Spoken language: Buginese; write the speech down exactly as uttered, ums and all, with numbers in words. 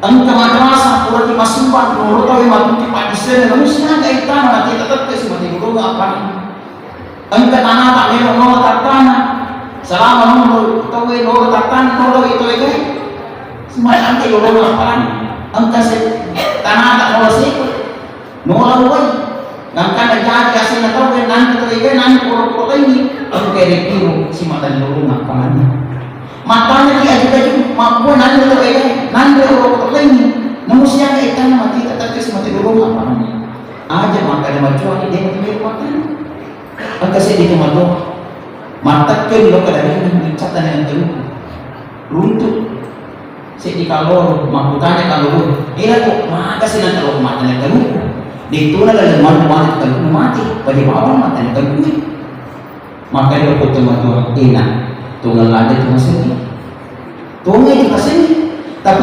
Engka madrasah puraki masumbang, noro tauwe matutti paddissenna, namu siaga ittana mate tatekke si mate lolongang appalanna. Engka tanata melo noro tattana, salama noro tauwe noro tattana, noro tauwe tauwe gae. Semacam ke lolongang appalanna. Engka se tanata noro seko, noro uwai. Gangkanna jaji asenna tauwe, nanre tauwe gae, nanre poro-poro laingngi, engka de tiro si mate lolongang appalanna. Mattanaki aju-aju, makkua nanre tau egae, nanre oro-oro laingngi, namu siaga ittana mate tatekke si mate lolongang appalanna. Aja makkeda macuani, de melo mattana. Engka seddi tomatoa, mattekkeni lokka darinna, miccattani engkaluku. Runtu. Seddi kalloro, makkutana kalloro, ela ko, magasi nengkaluku mattana engkaluku. Dettona laleng manre mate engkaluku mate, pada bawang mattana engkaluku. Makkeda ko tomatoa, ena, tongeng ladde tu masengi. Tongeng tu masengi,